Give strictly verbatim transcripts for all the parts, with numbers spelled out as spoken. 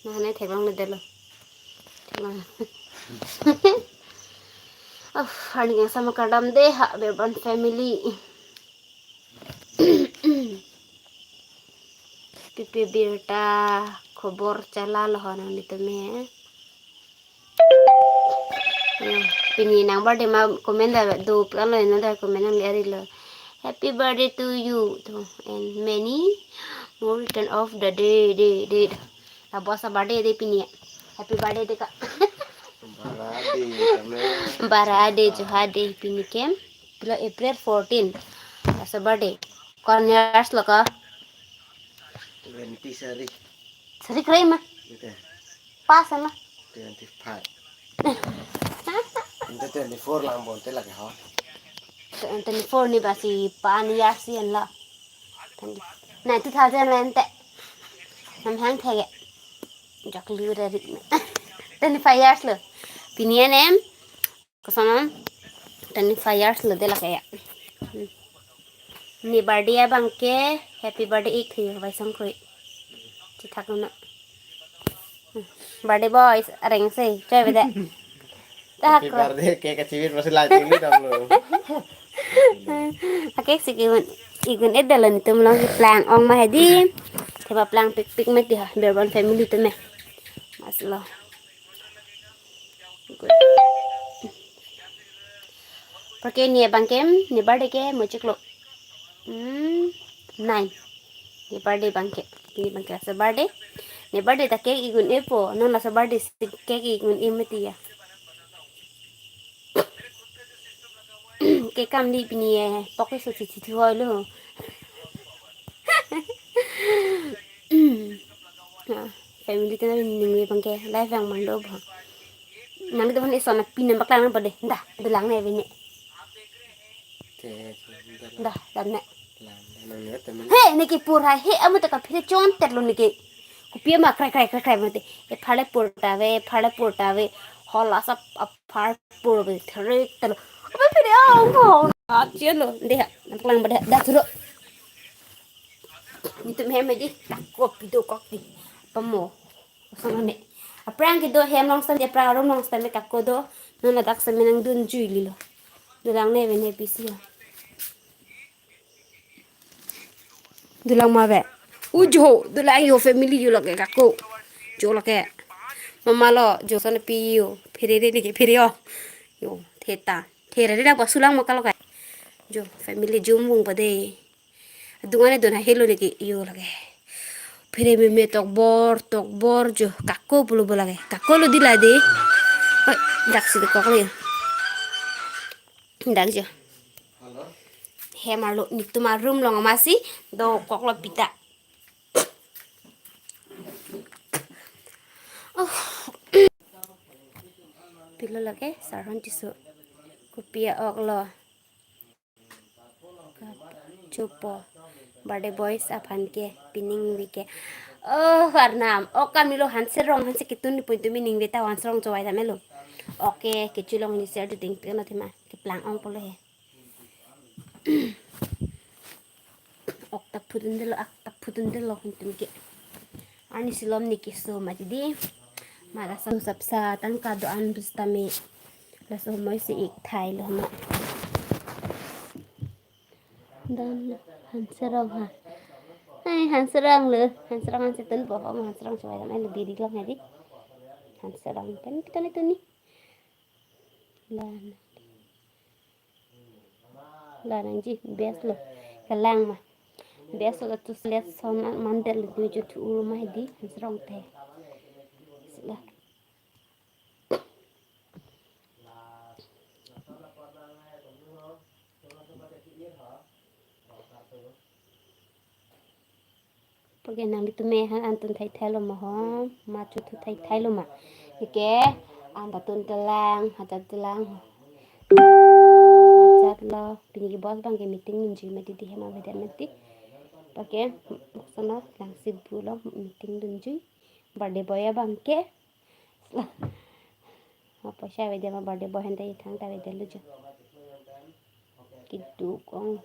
Nane theklongledetlo. Theklong. Oh, hari yang sama kadam deh, ha, Berban family. Pipi birta khobor chala lo ho nanglitum he. Hmm, pini nang birthday ma comment da do palo na da comment nang leri lo. Happy birthday to you to and many more return of the day, day, day. La boss birthday dei pini. Happy birthday dei ka. Bara dei, kami. Bara dei, joha dei pini ke. Pilo April fourteen. Laso birthday. Ko-an years lo ko? Twenty sari. Sari kre ma? Ite. Pas ma? Twenty five. Ante twenty four lang bonte lake ho. Twenty four ni basi pa-an years yen lo. Nine two thousand lente. Nam hang thege. Jok liu dari. Twenty five years lo. Pini an em. Koson an? Twenty five years lo dei lake ya. Hmm. Ne birthday abang ke happy birthday ik thi vai song khui. Chithak no. Hmm. Birthday boys areng se choi bede. Happy birthday cake kachibit masih lagi ni dong lo. Ake si igun igun edalon itum long keplang ong ma hedi. Theba plang pikpik mati ha Berban family itum me. Mas lo. Good. Porque ne abang ke, ne birthday ke mo chiklo. Hmm, nine. Ne birthday abang ke, ne abang ke laso birthday. Ne birthday ta cake igun-e po, non laso birthday si cake igun-e mati ya. Cake kam di pini ye, pok so chichi thu hoi lo. Ah, family tena ningve abang ke life yang mangdo bang. Nang itu kan ison pin nang paklang nang pade. Dah, dolang ne bini. Cek, dah. Dah, dah ne. Lang, lang, lang, teman. He, niki pur hai, he, amu teka phire chonter lo niki. Kopi ma krai krai krai krai mate. E phale pur tave, phale pur tave. Hola sa aphar pur be therik talo. Apa phire ang ko? Achelo, deh, nang paklang pade. Dah, suruh. Nitum hem aji, tako pido kok di. Pamo. Kosong ne. Aphrang kedo hem long stam, aphrang arum long stam, kako do. Non ladak stam nangdun jui lilo. Dolang ne bene pisi ya. Dolang ma be. Ujo, dolang yo family yo lake kako. Jo lake. Mama lo, jo sana pi yo. Phire de ke phire yo. Yo, theta. There dak ba sulang ma kalo kai. Jo, family jumung pade. Adung ane dona helo niki yo lake. Phire meme tokbor, tokbor jo. Kako pulo bo lake. Kako lo dila de. Oi, dak si kok le. Dak jo. Hem arlo nitum arum long masi. Do kok lo pita. Oh. Pilo lake, sarhon chiso. Kopi a-ok lo. Chupo. Birthday boys aphan ke, pining wi ke. Oh, Arnam. Ok, kami lo hanserong, hanse kitun ni pun tumi ningve ta hanserong chowai tame lo. Oke, kechulong ni share ding pino thema. Keplang ong polo he. Ok ta phutun delo, ak ta phutun delo hintum ke. Ani silom ni keso mati di. Mara sam sapsa tangka do-an bus tame. Laso moi si ik thai lo ma. Dan hanserong ha. Hai hanserong lo, hanserong hanse tun po ho hanserong chowai dan ai lo diri long hai di. Hanserong pen kita ni tuni. Lan. Lanang ji best lo. Kelang ma. Best lo tu selet son mandel lo tu ju thu ur ma di hanserong te. Sila. Porque nanglitum me han antun thai thai lo ma ho, ma chu thu thai thai lo ma. Ike, anta tun telang, hajat telang. Hajat lo, pini ke boss abang ke meeting nunji mati di hem avedet mati. Porque, sono lang si bu lo meeting dunji. Birthday boy abang ke. Ma poisa avedet ma birthday boy hente ithang ta avedet lo jo. Kiduk ong.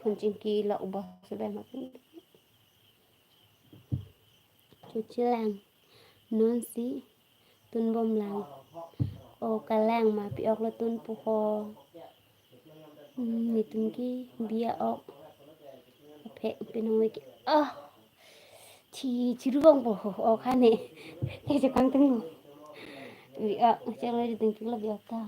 Phone chingki lo ubo sebe ma pin. Chuchilang. Non si tunbomlang. O kalang ma pi-ok lo tun pu ho. Hmm, netum ke biya ok. Aphe pinong ke. Ah. Chi chirubong po ho ok hane. Ke je kang tung. Biya ok chang le tung tung lo biya ok ta.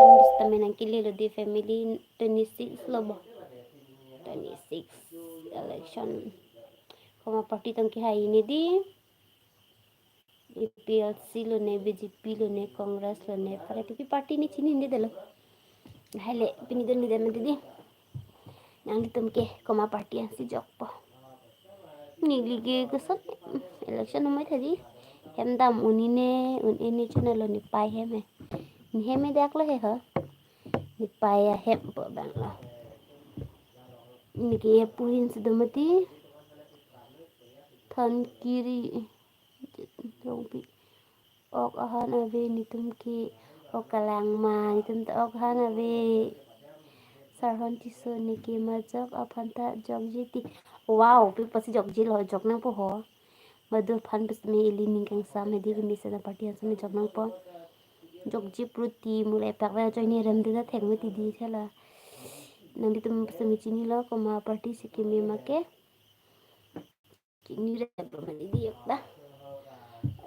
Samstamina kili lo di family twenty-six lo bo. Twenty-six election. Komat party tong kehai ne di. A P L C lo ne, B J P lo ne, Congress lo ne, pare pi party ne chinine detlo. Lahai le pini don ni dam didi. Nanglitum ke komat party ansi jokpo. Neli ke koson election amei tha di. Hem dam un-e ne, un-e ne channel lo ne pai hem he. Ne hem he dak lo he ho. Ne pai ahem po bang lo. Ne ke puhin si do mati. Than kiri. Rongpi. Ok ahan ave netum ke. Ok kalang ma netum ta ok ahan ave. Sarhon Tisso ne ke majok aphan ta jokje ti. Wow, pi pusi jokje lo, jok nangpo ho. Madu aphan pis me ili ning kangsam he di ke mesen aparty asam jok nangpo. Jokje pruti mulai pak ve choi ni rem de ta thek mati di thela. Nanglitum pis me chinilo komat party si keme ma ke. Chinine rem mati di yok ta.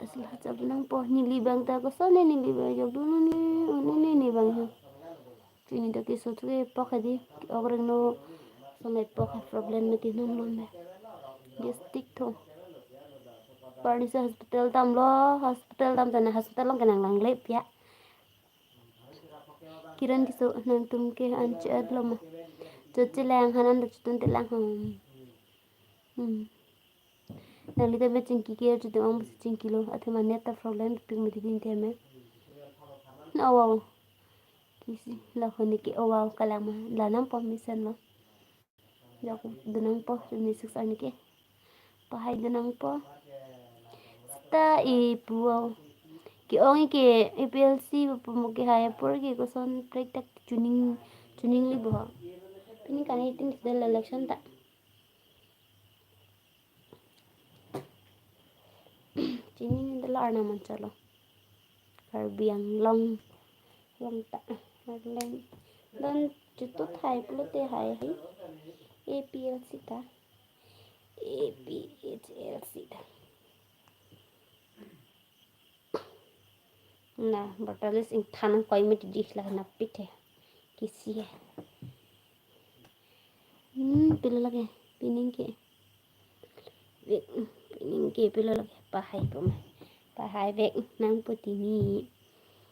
Asla jok nangpo neli bang ta koson ne neli bang jok dun ne ne ne ne bang he. Chini ta keso thu ke pok he di. Ok reng no. Sonai pok he problem mati non lo me. Gastric tho. Parnisa hospital dam lo, hospital dam ta ne hospital along ke nanglang le pia. Kiran Tisso nangtum ke an che-at lo ma. Chuchilang han an da chutun telang ham. Hmm. Nangli ta be chingki ke chuti ong besi chingki lo. Athema net ta problem pik mati din te me. Na wow. Kisi la hone ke wow kalang ma. La nangpo mesen lo. Jok dun nangpo, twenty-six arni ke. Pahai dun nangpo. Seta e pu wow. Ke-ong ke A P L C pu mo kehai apor ke koson prek tak chuning, chuning li bo. Pini kan eighteen election ta. Chinine detlo arnam anchot lo. Karbi Anglong, long ta, Arleng. Don chutu thai pulote hai hai. A P L C ta. A P H L C ta. Na, voter list ingthan koi mati di la na pite. Kisi he. Hmm, pilo lake, pining ke. Vek, pining ke pilo lake, pahai po ma. Pahai vek nangpo tini.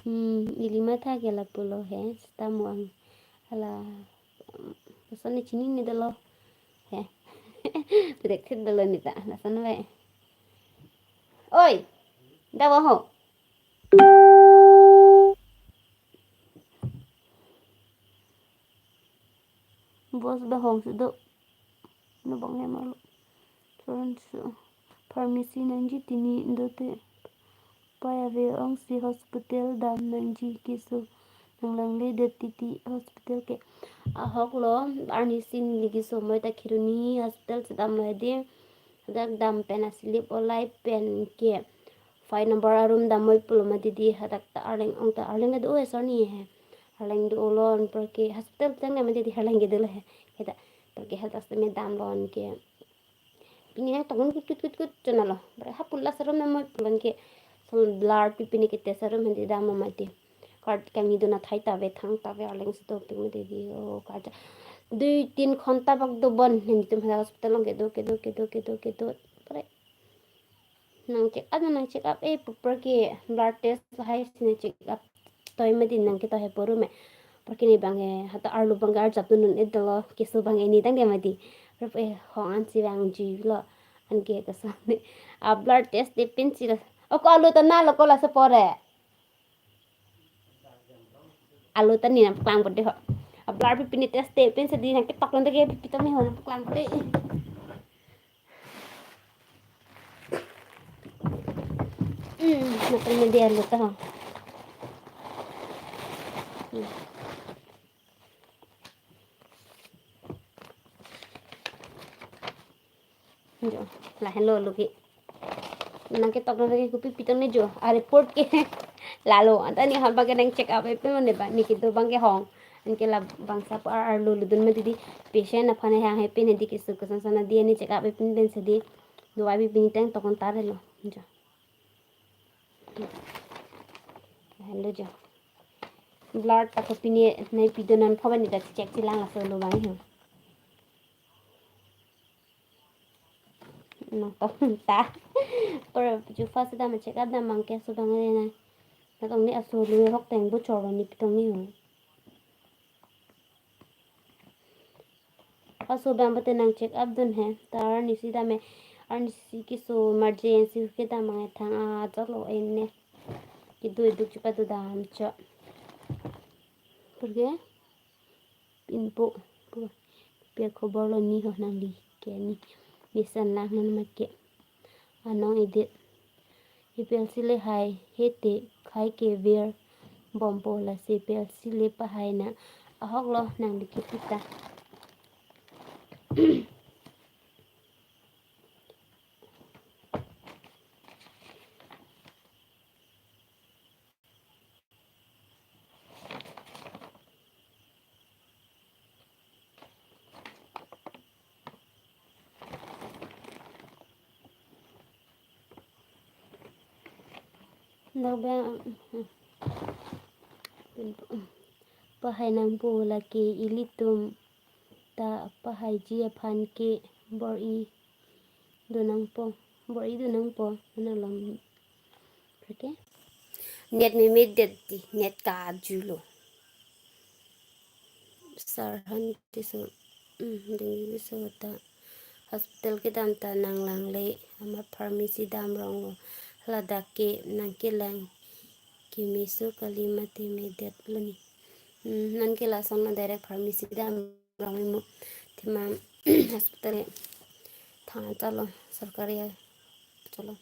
Hmm, ili matha ke lapulo he, seta mo ang. Hala, koson ne chinine detlo. He. Protected detlo ne ta, lason ve. Oi, da wa ho. Bos bahong si do. No bang he malo. Turan su. Pharmacy nangji tini do te. Pai ave ong si hospital dam nangji keso. Nanglang le det titi hospital ke. Ahok lo, arni si neli keso moi ta Kheroni hospital si dam lo he di. Dak dam pen asilip olai pen ke. Five number arum dam moi pulo mati di, hadak ta Arleng ong ta Arleng do he soni he. Arleng do lo anpar ke hospital tang na mati di Arleng ke dolo he. Kita anpar ke hadak seme dam lo anke. Pini nangtong kut kut kut kut chonalo. Bar hapula sarum na moi pulo anke. Sol blar pi pini ke te sarum handi dam lo mati. Card kami do na thai ta ve thang ta ve Arleng si do pik mati di o card. Dui tin khonta bak do bon netum ha hospital along kedo kedo kedo kedo kedo kedo. Pare. Nang check up nang check up e pupra ke blood test hai sine check up. Toi mati nang ke toi he poru me. Parke ne bang he hata arlo bang ke arjap nun e dolo keso bang e ni tang ke mati. Rup e hong an si bang ji lo. Anke keso ne. A blood test de pin si lo. O ko alu ta na lo ko la se pore. Alu ta ni nang paklang pute ho. A blood pi pini test de pin si di nang ke paklang de ke pi ta me ho nang paklang pute. Hmm, makan media luta ho. Hmm. Jo, lahenlo luki. Nangketok nang ke kopi pitong ne jo. A report ke. Lalo, anta ne hal bangke nang check up epe mane ba. Ne kedo bangke hong. Anke labangso pu ar arlo ludun mati di. Patient aphan hang he pin he di keso koson sana di ne check up epe pen sedi. Dawai bi pin teng tokon tar lo. Jo. Lahenlo jo. Blood ta kopi ne nai pido non phoban ni ta check chelang laso lo bang ho. Nangtum ta. Por ju first dam check up dam bangke aso bang ne na. Nangtum ne aso lu hok teng bo choro ni pitong ni ho. Aso bang pate nang check up dun he. Ta arnisi dam he. Arnisi keso emergency ke dam bang thang ajat lo ene. Kedo eduk chepa do dam cho. Por ke? Pinpo, pu, pi akhobor lo ni ho nangli ke ni. Nisan lang non mat ke. Anong edit. Ipel sile hai, hete, khai ke ver, bompo lasi ipel sile pahai na. Ahok lo nangli kipita. Nang bang pahai nangpo lake ilitum ta pahaiji aphan ke bor-i do nangpo, bor-i do nangpo, nang lom ke. Net memedet di, net kaju lo. Sarhan tiso, hmm, ding tiso ta. Hospital kedam ta nang langle, amat pharmacy dam rong lo. Ladak ke nang kelang kemeso kali mate medet lo ni. Hmm, nang ke lason lo direct pharmacy dam rong mo. Thema hospital thang chalo, sarkari chalo.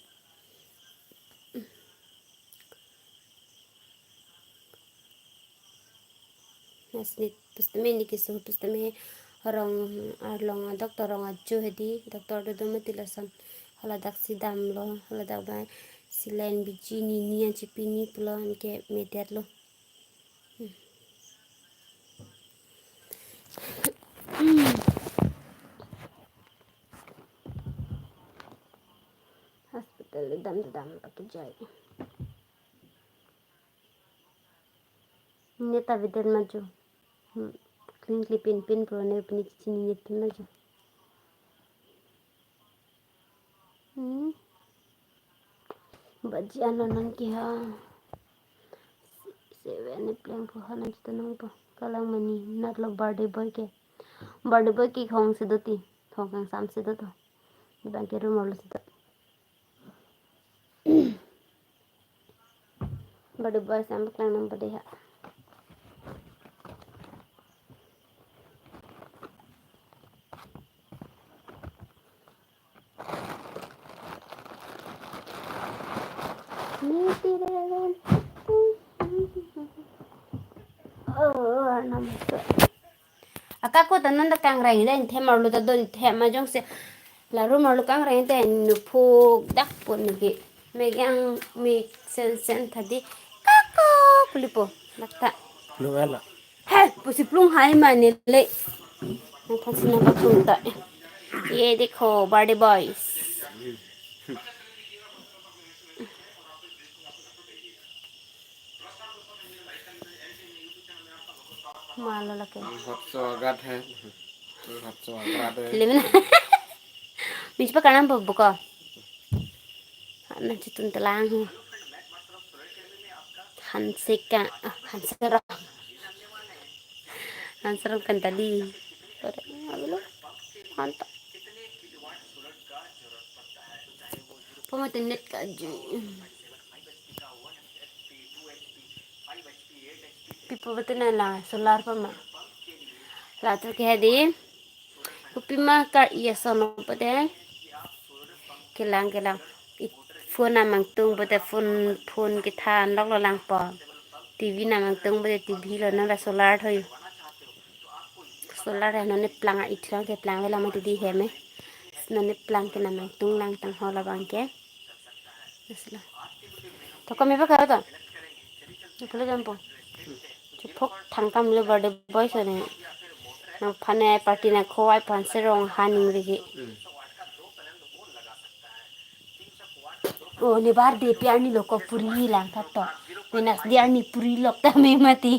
Nasi pusitame ni keso pusitame rong arlong a doctor rong ajo hedi doctor dodo mati lason. Haladak si dam lo, haladak ba saline biji ni ni an chipi ni pulo anke medet lo. Hospital dam dam pakejai. Net avedet ma jo. Hmm. Clean clean pin pin pro ne pini chichini net pin ma jo. Hmm. Baji ano nang ke ha. Seven ni pleng po ha nang chita nang po. Kalang mani nat lo birthday boy ke. Birthday boy ke hong si do ti. Hong kang sam si do to. Bang ke room lo si do. Birthday boy sam paklang nang birthday ha. Oh, namaste. Aka ko tanan ta kangreng den the marlo ta don the ma jongsi la room arlo kangreng te nuphuk dak pon ke. Mek yang mek sen sen tadi. Kako pulipo. Dak ta. Lu ala. He, pusi plung hai mane le. Nang phan sina ka plung ta. Ye dekho, birthday boys. Malo lake. Hot swagat hai. Hot swagat hai. Limna. Minchi pa kanam bo buko. Ana chitun telang ho. Hansika, ah, hansero. Hansero kan tadi. Ore, abelo. Hanta. Pama tenet kaji. Pipo betul na la solar pama. La tu ke hadi. Kopi ma kar iya sono pade. Kelang kelang. It Phone nam angtung pote phone, phone kethan lok lo langpo. T V nam angtung pote T V lo, non la solar tho. Solar ya, non ne plang a ithang ke plang vela mati di hem e. Non ne plang ke nam angtung lang tang ho labang ke. Asla. To kami pa karo to. Pula jampo. Chupok thangkam lo birthday boy so ne. Nangphan ne party nangkhovai aphan serong haning viji. Oh, ne birthday pi arni lo ko puri lang tha to. Venus di arni puri lok ta me mati.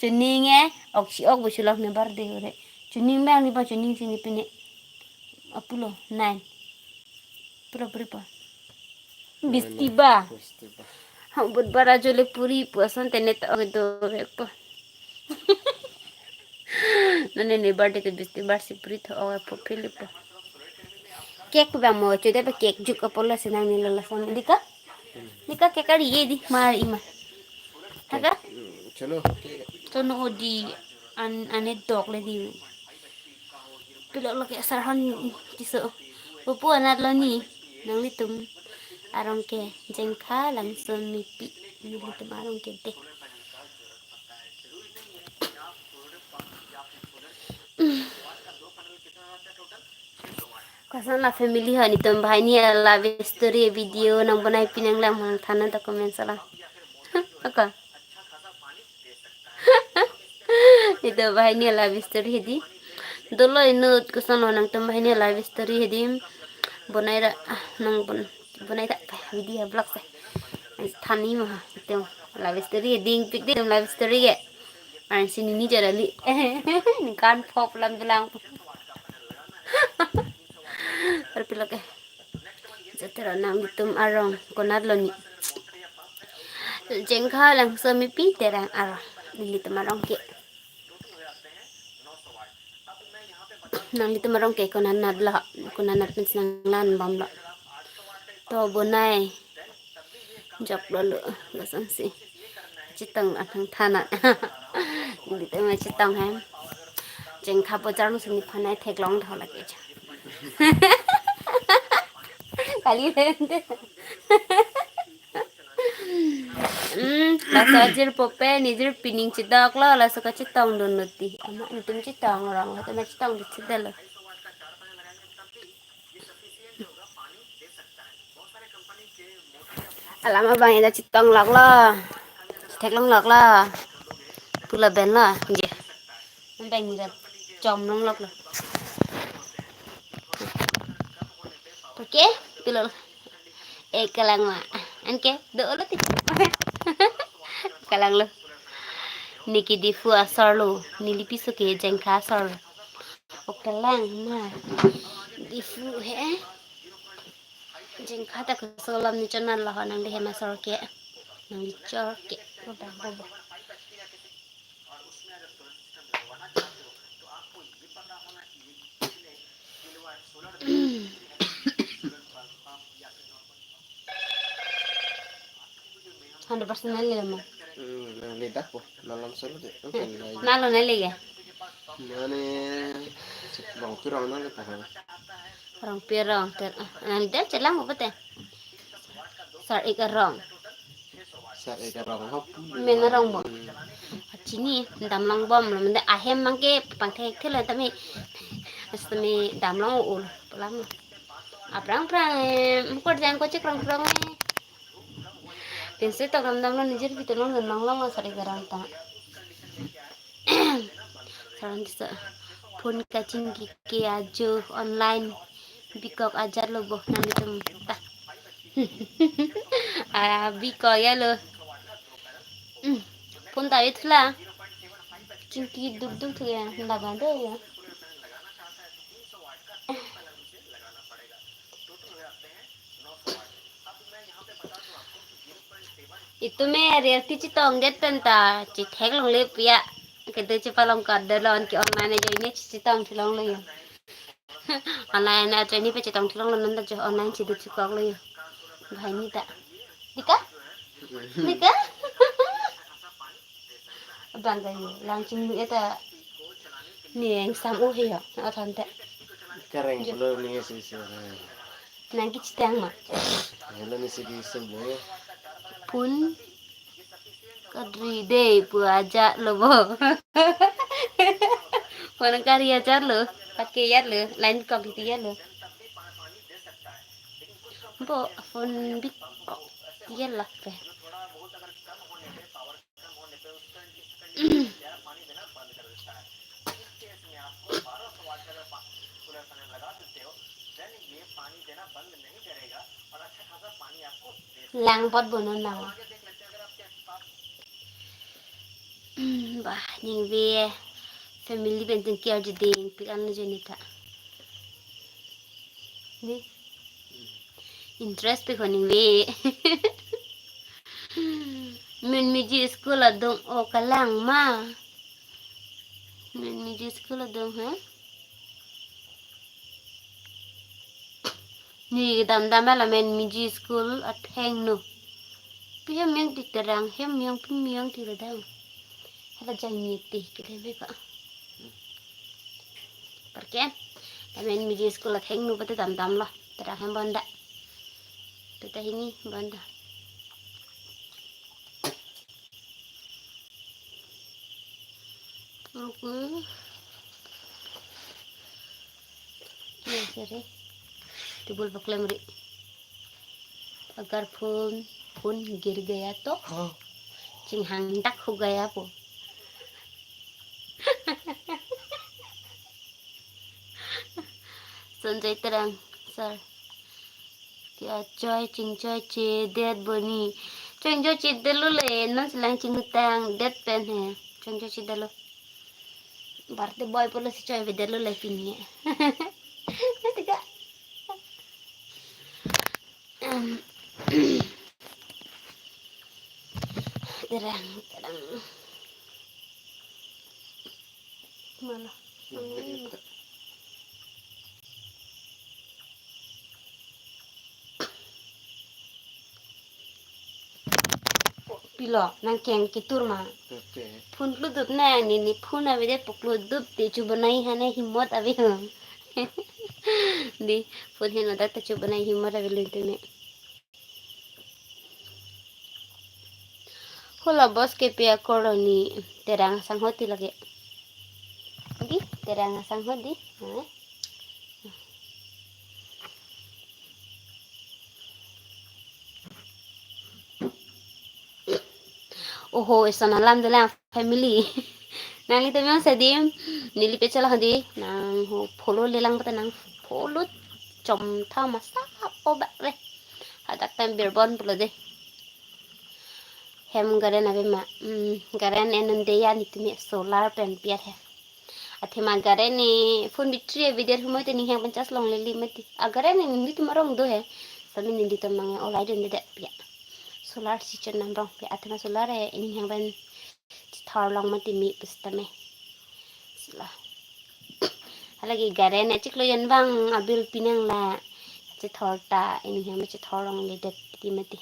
Chuning e, ok si ok bu si lok ne birthday ore. Chuning bang ni pa chuning sini pine. Apulo, nine. Pura pura pa. Bisti ba. Bisti ba. Ha, but bara jole puri pu ason tenet ok do vek po. Nane ne birthday te bisti bar si puri tho ok po philipo. Cake ba mo, chode pa cake juk apolo senang ni lala sam. Dika? Dika cake ari ye di, mar ima. Haka? Hmm, chalo, cake. Tono odi an, ane dok le di. Pilok lo ke asar hon kiso. Pupu anat lo ni, nanglitum arong ke Jengkha Langso Mipi, nanglitum arong ke de. Koson la family ho, netum banghini love story video nang bonai pinang lang mang thanon ta comment sala. Aka. Netum banghini love story hedi. Dolo inut koson lo nangtum banghini love story hedi. Bonai ra, ah, nang bon, bonai ta video vlog se. Thani ma, netum love story hedi, pik di love story ke. Ansi nini jara li. Ningkan pop lam bilang. Arpilok eh. Jatera nanglitum arong konat lo ni. Jengkha Langso Mipi Terang arong. Nelitum arong ke. Nanglitum arong ke konat lo. Konat pen senang lan bom lo. To bonai. Jok lo lo. Lasam si. Chetong athang thana. Nelitum chetong hem. Jengkha bojar lo sini phanai theklong tho lake cha. Kali lente. Hmm, laso ajir pope, nejir pining chedok lo, laso kachetong dun lo ti. Ama netum chetong rong, latum chetong di chedelo. Alam abang ida chetong lok lo. Theklong lok lo. Pula ben lo, je. Bang ida chom long lok lo. Oke, pilo. Eh, kalang ma. Anke, do lo ti. Kalang lo. Niki Diphu asor lo, neli piso ke Jengkha asor lo. O kalang ma. Diphu he. Jengkha ta koson alam ne chonat lo ho nangli hem asor ke. Nangli chor ke. Bobo, bobo. Hundred percent neli ma. Hmm, neli dak po, nalam solo de. Oke, neli. Nalo neli ya? Nani rong pirong nali pa. Rong pirong ter, ah, nang de chelang apa te? Sar ik arong. Sar ik arong hop. Men arong bo. Hmm. Chini damlong bom lo, mende ahem mangke pangthek thelo tame. Astame damlong ul pelam. Aphrang phrang, eh, mukor jang ko chek rong rong eh. Pinsi tok ram damlo, nijir pito long long long sari garang ta. Sarang disa phone kachingki ke ajo online bikok ajat lo bo nanglitum ta. Ah, bikok ya lo. Hmm. Phone ta ithula. Chingki duk duk thu ya, nda bando ya. Itum me reality chetong det pen ta chetheklongle pu ya. Kede chepalong kadalon ke online ajoine chetong thelong lo ya. Online ajoine pe chetong thelong lo, non ta jo online chedu chekok lo ya. Banghini ta. Dika? Dika? Abang kayo, lang chinglu eta ni yang sam u he ya, athan te. Kareng pulo ni si si. Nang kechetang ma? Hello, ni sigi sembo. Phone kadri dei pu ajat lo bo. Phone kari ajat lo, pakai ajat lo, line kok iti ajat lo. Bo phone bik kok ajat lo pe. Lang pot bonon lang. Hmm, bah, ningve family pen chingki arju ding pik an lo jeni ta. Ni? Interest pik ho ningve. Menmiji school adung o kalang ma. Menmiji school adung, ha? Ni kedam dam la Menmiji school athengno. Pi hem yang ti Terang, hem yang pi hem yang ti Redang. Hala jangni ti kele be ka. Parke. La Menmiji school athengno pate dam dam lo. Terang hem bonda. Peta hini bonda. Okay. Ya, sorry. Table paklem ri. Agar phone, phone gir gaya to, oh, chinghang dak ho gaya po. Sanjay Terang, sir. Ti achoi chingchoi chedet boni. Chingchoi chedet lo le, non silang chingtang det pen he. Chingchoi chedet lo. Birthday boy pulo si choi avedet lo le pini. Tiga. Terang, terang. Mana? Pilo, nang keng kitur ma. Oke. Phone klu dup nang, ni, ni phone avedet pu klu dup te chubonai hane himot ave ho. Di, phone hin ladak ta chubonai himot ave lun te me. Hala bos ke pia koloni Terang asangho ti lake. Di, Terang asangho di. Ha? Oho, eson alam dolang family. Nanglitum jongsi adim, neli page lo hadi, nang ho follow lelang pata nang follow chom tha masa po ba re. Hadak time birbon pulo de. Hem garden ave ma, hmm, garden en un de ya ni tumi solar pen piat he. Athema garden ni phone battery avedet humoi te ning hang pen charge longlele mati. A garden ni nelitum arong do he. Sami nelitum mang olai dun de pia. Solar si chon nam rong pia. Athema solar he ning hang pen chethor long mati mi pusitame. Sila. Halake garden achiklo yen vang abil pinang la chethor ta ning hang pen chethor longledet ti mati.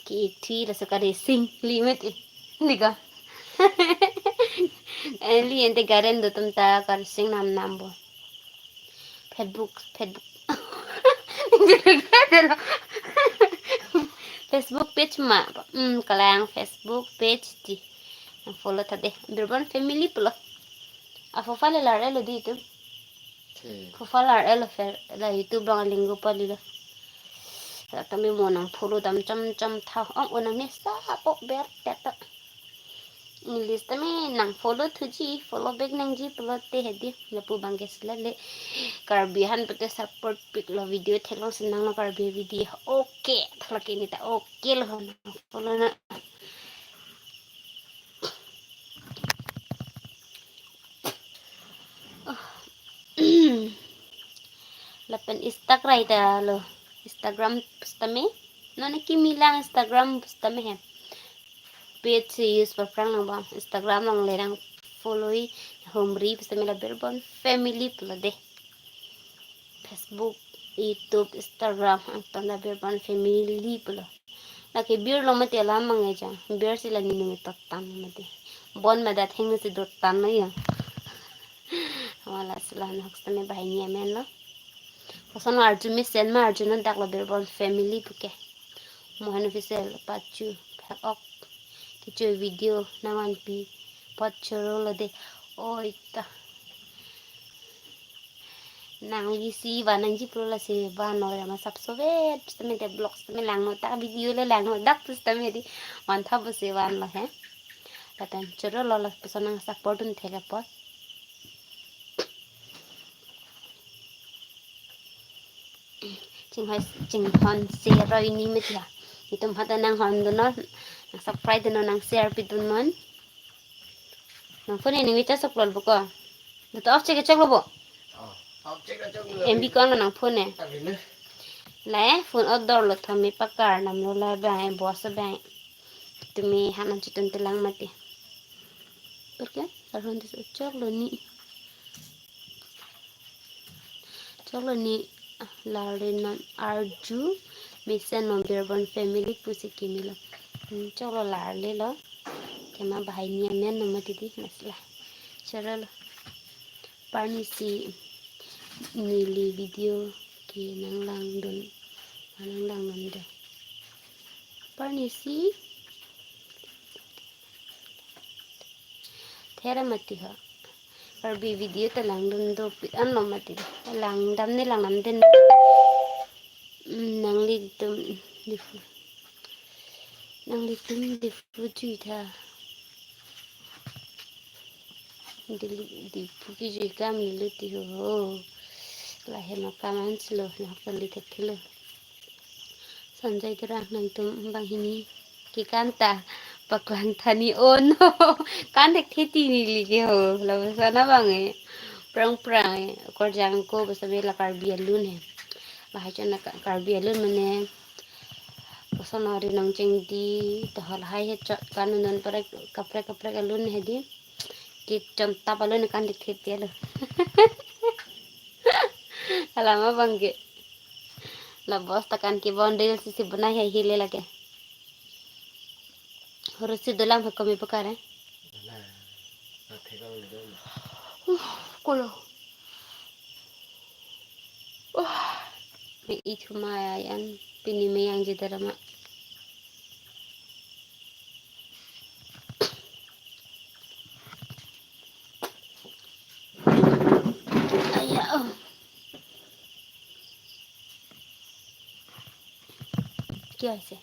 Ki thui laso kari sing li mati. Ni ka. Eli ente garden do tum ta kari sing nam nam bo. Facebook, Facebook. Facebook page ma. Hmm, kalang Facebook page ti. Nang follow tha de. Birbon family pulo. A profile lar elo di tu. Oke. Profile lar elo fer la YouTube long link go pali lo. Sa kami mo nang follow dam chom chom tha. Ong onang ne sa po ber teta. English tame nang follow thuji, follow back nangji pulote hedi lapu bangke sila le. Karbi han pute support pik lo video theklong senang lo Karbi video. Oke, thalake ni ta oke lo nang follow na. Oh. Lapen Instagram ta lo. Instagram pusitame. Nonke kimi lang Instagram pusitame he. Page si use por prang nang bang. Instagram long le nang follow i humri pusitame la Birbon family pulo de. Facebook, YouTube, Instagram angtan la Birbon family pulo. Lake bir lo mati alam mangejang. Bir si la ninung totan mati. Bon madat heng si dotan lo ya. Wala sila nang sitame bahai ni amen lo. Koson arju mesen ma arju non dak lo Birbon family puke. Mohan Official pachu phak ok. Kecho video nangvanpi apot choro lo de. Oi ta. Nangli si van nangji pro lasi van lo ya ma sapso vet. Sitame de vlog sitame langno ta video le langno dak sitame di. Van thap si van lo he. Lapen choro lo lapuson nang support dun thek apot. Chinghon, chinghon share roi ni metia. Itum hata nanghon dun non, nang subscribe dun non, nang share pi dun non. Nang phone ni mi chasok lol buko. Data off chek chok lo bo. Oh, off chek chok lo. M B ko ano nang phone ne. Tadi ne. La eh, phone outdoor lo thom mi pakar nam lo la bang, boss bang. Tumi hanan chitun telang mati. Por qué? Arhon dis chok lo ni. Chok lo ni, ah, larle non arju mesen non Birbon family pusi kimi lo. Hmm, chok lo larle lo. Tema bahai ni amen no mati di masla. Choro lo. Parni si neli video ke nang langdun. Nang langdun de. Parni si thera mati ho. Karbi video ta langdun dopik an lo mati. Langdam ne langdam den. Hmm, nanglitum Diphu. Nanglitum Diphu chui tha. Dili, Diphu kejui kam neli ti ho. Lahei ma kam an si lo, na kali thek thi lo. Sanjay Terang nangtum banghini kekan ta paklang tha ni, oh no. Kan thek thi ti neli ke ho. Lapuson abang eh. Prang prang eh. Korjang ko basa bela Karbi alun he. Lahai chon na Ka-, Karbi alun mane. Koson ori nong cheng di. Tohol hai he chot kan non prek kaprek kaprek alun he di. Ke chon tap alun kan thek thi ti lo. Alam abang ke. La boss ta kan ke boundary si si banai hai hile lake. Horo si dolang ha komi pakar eh. Uh, kolo. Uh, me ithuma yan pini me yang jidara ma. Aya, oh. Kya ase?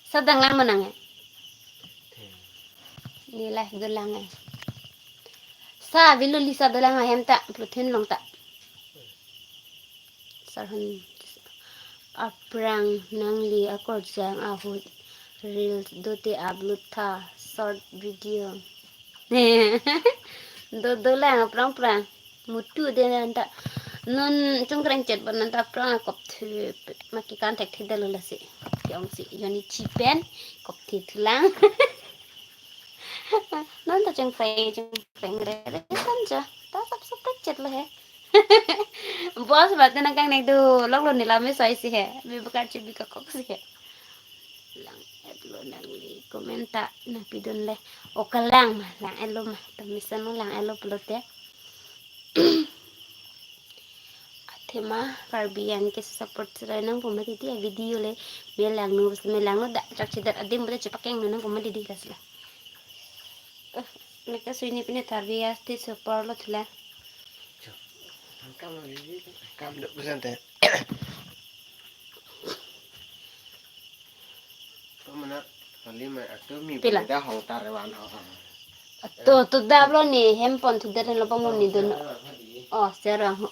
Sadang lang manang eh. Ni lah dolang eh. Sa bilo li sa dolang ahem ta, protein long ta. Sarhon aphrang nangli akorjang ahut reels dote upload tha short video. Do dolang aphrang aphrang. Mutu de nanta. Non chungkreng chet ban nanta aphrang akop thu ma kekan thek thi dalo lasi. Yong si yoni chipen kop thi thulang. Nanta chungkreng chungkreng re re tanja. Ta sap sap thek chet lo he. Boss bate nang kangnek do lok lo nila me soi si he. Me bakar chu bi ka kok si he. Lang-et lo nangli comment ta nangpi dun le. O kalang ma, lang-et lo ma. Tami sano lang-et lo pulote. Athema Karbi an ke support serai nang pu mati ti a video le me langno, me langno da chak chidat adim bade chepakeng nang pu mati di kasla. Eh, me ka sui ni pine tharbi asti super lo thula. Kam, kam dok busan te. Pamana hali ma atu mi pila? Pamida hong tarewan ho. To, to dap lo ni, hem pon thu deren lo pamon ni dun. Oh, serang ho.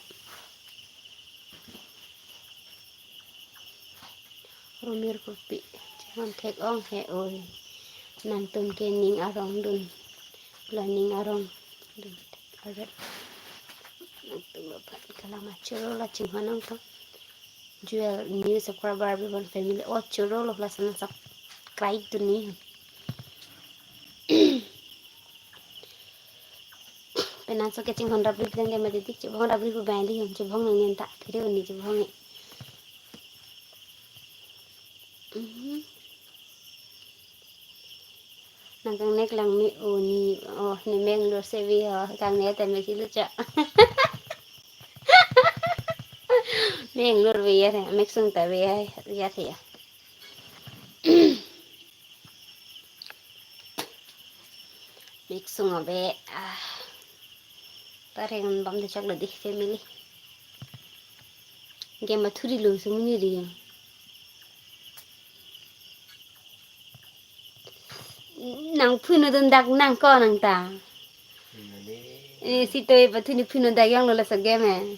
Rumir kopi. Chehon thek ong he oi. Nangtum ke ning arong dun. La ning arong dun. Aret. Nangtum lo phan kalama choro la chinghon nangtum. Jewel new subscriber Birbon family. Oh, choro lo la sana subscribe dun ni. Penang so ke chinghon rap rip dang ke mati dik chibong rap rip bai li hon chibong nang nenta phiri uni chibong e. Mhm. Nang kangnek lang mi uni oh ni meng lo sevi ho kangnek te me si lucha. Manglor ve ya re, mek sung ta ve ya, ya re ya. Mek sung ave, ah. Pareng bam de chok lo di family. Game athuri lo sumuni ri. Nang phun dun dak nang ko nang ta. Nani? Eh, si toi pathu ni phun dak yang lo la sa game eh.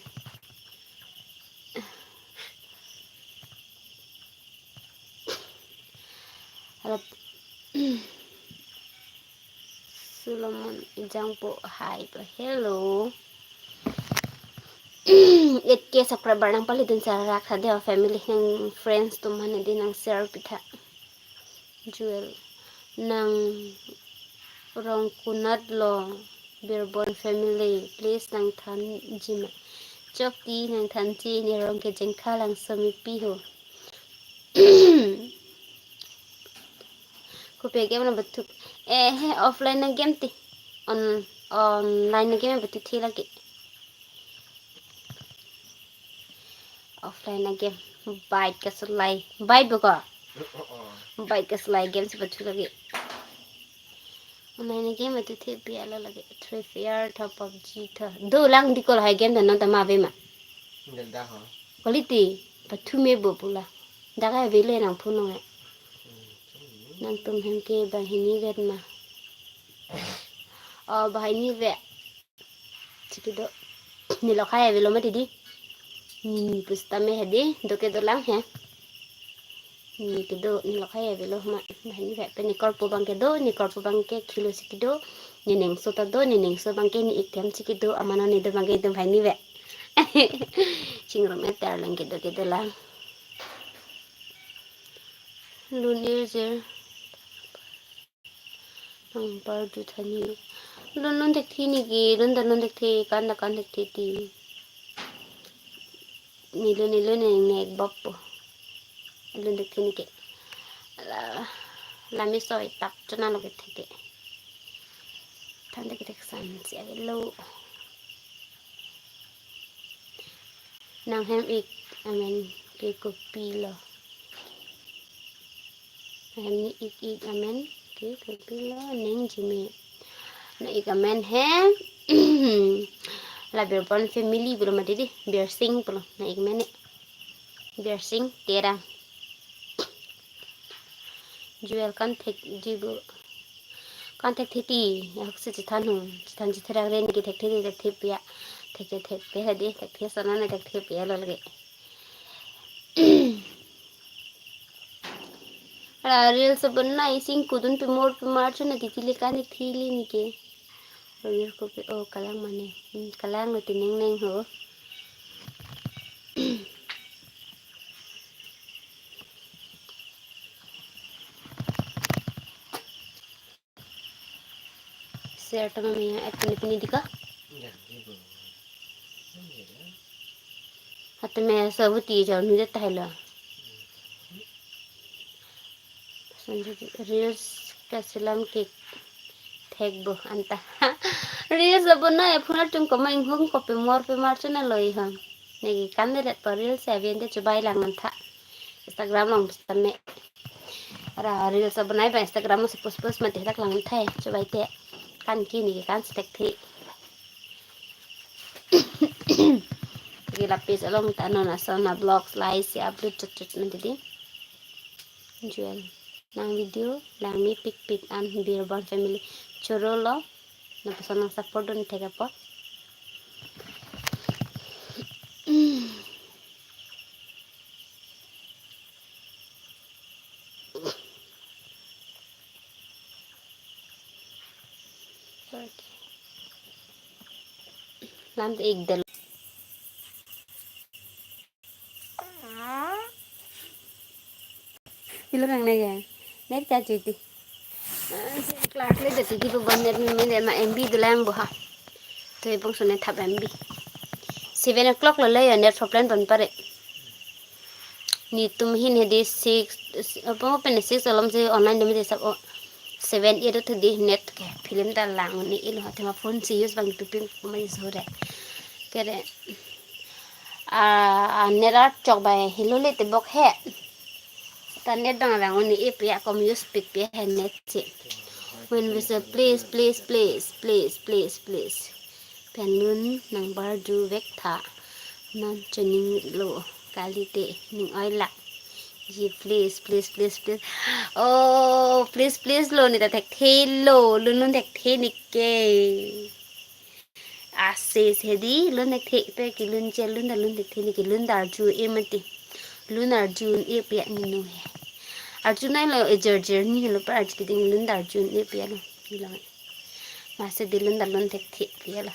Hello. Solomon Ejangpo, hi po. Hello. Eight K subscriber nang pali dun sarak tha de family nang friends atum aphan di nang share pitha. Jewel, nang rong konat lo, Birbon family, please nang thanji ma. Chokti nang thanji, ne rong ke jengkha lang somi pi ho. Kopi game na bathuk. Eh, he, offline na game ti. On, online na game bathuk thi lagi. Offline na game. Bike kasulai. Bike bo ko? Bike kasulai game si bathuk lagi. Online na game bathuk thi pi alo lagi. Free Fire tho, PUBG tho. Do lang di ko lahai game dan non ta ma ave ma. Ganda ho. Quality. Pathu me bo pula. Dak ave le nang phone nang eh. Nangtum hem ke banghini vet ma. Oh, banghini vet. Chiki do. Neli khai avelo ma didi. Neli pusitame hedi. Do kedo lang he. Neli kedo, neli khai avelo ma. Banghini vet. Pe ne korpo abang kedo, ne korpo abang ke khilo si kedo. Ne nengso ta do, ne nengso abang ke ne ik them si kedo. Amano ne do abang ke do banghini vet. Chingrum eter lang kedo kedo lang. Lun irjir. Nang par du thani. Lun lun thekthe neke, lun ta lun thekthe, kan ta kan thekthe ti. Neli lun neli lun neng nek bap po. Lun thekthe neke. La, lami soi tak chona lo ke theke. Than theke thek san si avelo. Nang hem ik amen ke kopi lo. Hem ne ik ik amen ke kopi lo neng jimi. Nang ik amen hem. La Birbon family pulo ma didi. Birsing pulo. Nang ik amen ne. Birsing Terang. Jewel kan thekji bo. Kan thekthe ti, ya hok si chithan ho, chithan chitherak ren ke thekthe ti thekthe pi ya. Thekthe thekthe hedi, thekthe sana na thekthe pi ya lo lagi. Ara reels abonai sing kudun pimor pimar chona titi le kan thekthe le neke. Review kopi, oh, kalang mane. Hmm, kalang lo ti neng neng ho. Share tama me ya, app pini pini dika. Hatame sabuti jao nu det tahai lo. Reels kasilam ke thek bo anta. Reels abonai phone atum koma inghung kopi mor pimar chona loi ham. Neke kan det pa reels aven te chubai lang nang tha. Instagram along pusitame. Ara reels abonai ba Instagram si post post mate dak lang nang tha chubai te. Kan ke neke kan si thekthe. Ke la page along ta non ason a vlogs lai si upload chot chot mate di. Jewel. Nang video lang mi pik pik an Birbon family. Choro lo. Nang pason nang support dun thek apot. Lam te ik dal. Pilo nang nege. Net ka chuti. Class le dati di bo net me me ma M B dolang bo ha. To ipong sone thap M B. Seven o'clock lo le ya net problem pon pare. Netum hin hedi six, apa mo pen six alom si online demi de sab o. Seven eight to di net ke film ta lang ni ilo ha tema phone si use bang tu pin ma use ho re. Kere. a, a net archok bai helo le tebok he. Ta net dong abang un-e pi a kom use pik pi he net si. When we say please, please, please, please, please, please, pen lun nangbarju vek tha. Non chuning lo kali te ning oi lak. Ji please, please, please, please. Oh, please, please lo, ne ta thekthe lo, lun lun thekthe ne ke. Ase se di, lun thekthe pe ke lun che, lun ta lun thekthe ne ke, lun ta arju e mati. Lun arju un-e pi a ne nu he. Arju nai lo, e jer jer ne lo, pa arju ding lun ta arju un-e pi a lo. Ni lo. Masi di lun ta lun thekthe pi a lo.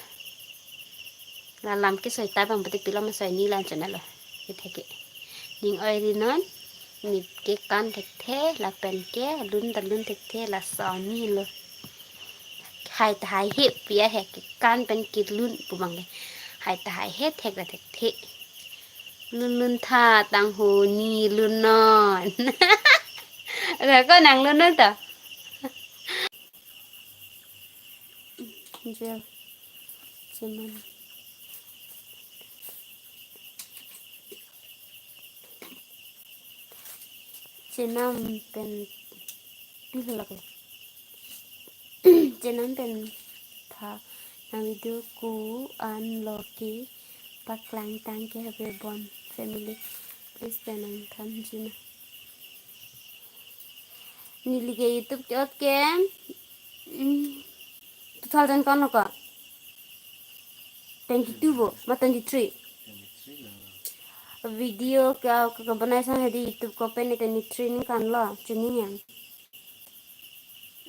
La lam ke soi ta bang pati pilo ma soi ni lan chana lo. Itheke. Ning oi ri non. Ne kekan thekthe, lapen ke lun ta lun thekthe, laso ni lo. Hai ta hai he pi a he kekan pen kelun pu bang ke. Hai ta hai he thek ta thekthe. Lun lun tha tang ho ne lun non. Ra ko nang lun non ta. Jel. Chenam. Chenam pen. Lake. Chenam pen tha nang video ko-an lo ke paklang tang ke habe bon family. Please pen nang than jina. Neli ke YouTube ke ot ke, mm, two thousand ko-an lo ko? Twenty-two bo, ma twenty-three? Video ke, ke, ke banai sang hedi YouTube ko pen twenty-three ningkan lo, chuning yang.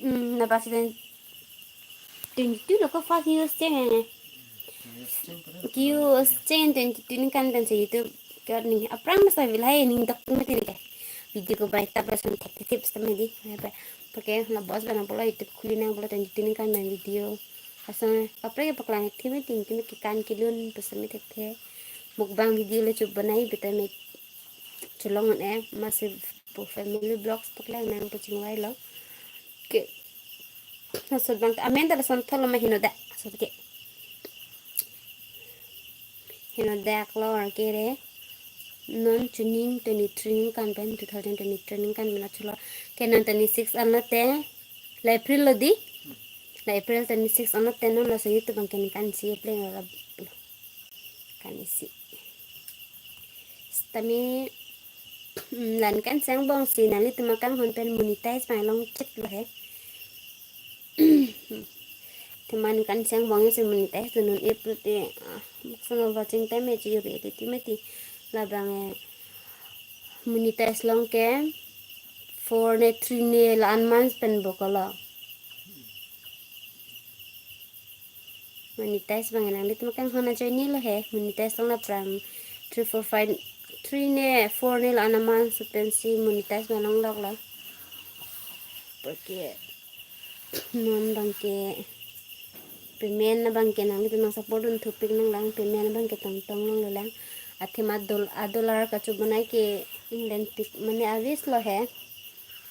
Hmm, na basi twenty-two lo ko first use cheng yang. Ki use cheng twenty-two ningkan pen si YouTube ke ning aphrang masa vil hai ning dok mati ne ke. Video ko banai ta bas thek thek tips ta medi. Apa, porque la bos bana pulo YouTube khuli nang pulo twenty-two ningkan pen video. Asal apre ke paklang theme ting theme kekan kelun pusami thekthe. Mukbang video le chup banai beta me cholong un-e masi pu family vlogs paklang nang pu chingvai lo. Ke. Asal bang amen ta lason tholo ma henodak. Asal ke. Henodak lo ke re. Non chuning twenty-three ningkan pen, two thousand twenty-three ningkan pen achulo. Ke non twenty-six an lo te. La April lo di. La April twenty-six an lo te non laso YouTube bang ke ningkan isi pleng lo. Kan isi. Sitame, mm, la ningkan isi angbong si nanglitum akanghon pen monetize pai long chit lo he. Athema ningkan isi angbong si monetize dun un-e pulote, ah, maksono watching time e chi re titi mati. Labang, eh, monetize long ke four ne three ne la-an months pen bokolo. Monetize bang nanglitum akanghon ajoine lo he. Monetize long na prang three, four, five, three ne, four ne la-an a month pensi monetize bang long lok lo. Porque non bang ke payment na bang ke nanglitum nang support dun thupik nang lang, payment na bang ke tong tong long lo lang. Athema dol-, a dollar kachup banai ke England pik mane avis lo he.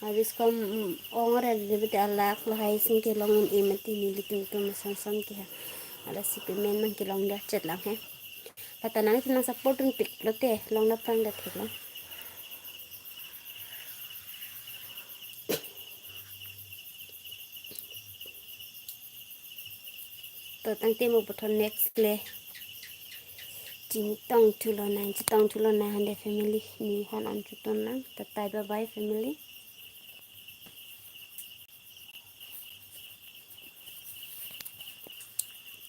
Avis kom, mm, ong re de bete alak lahai sing ke long un-e mati nelitum tum son son ke ha. Lasi payment bang ke long da chet lang he. Lata nang nang support dun pik lote long na prang da thek lang. To tangte mo puthot next le. Chini tong thu lonang, chitong thu lonang hande family. Ne hon an chuton nang. Tatai bye bye family.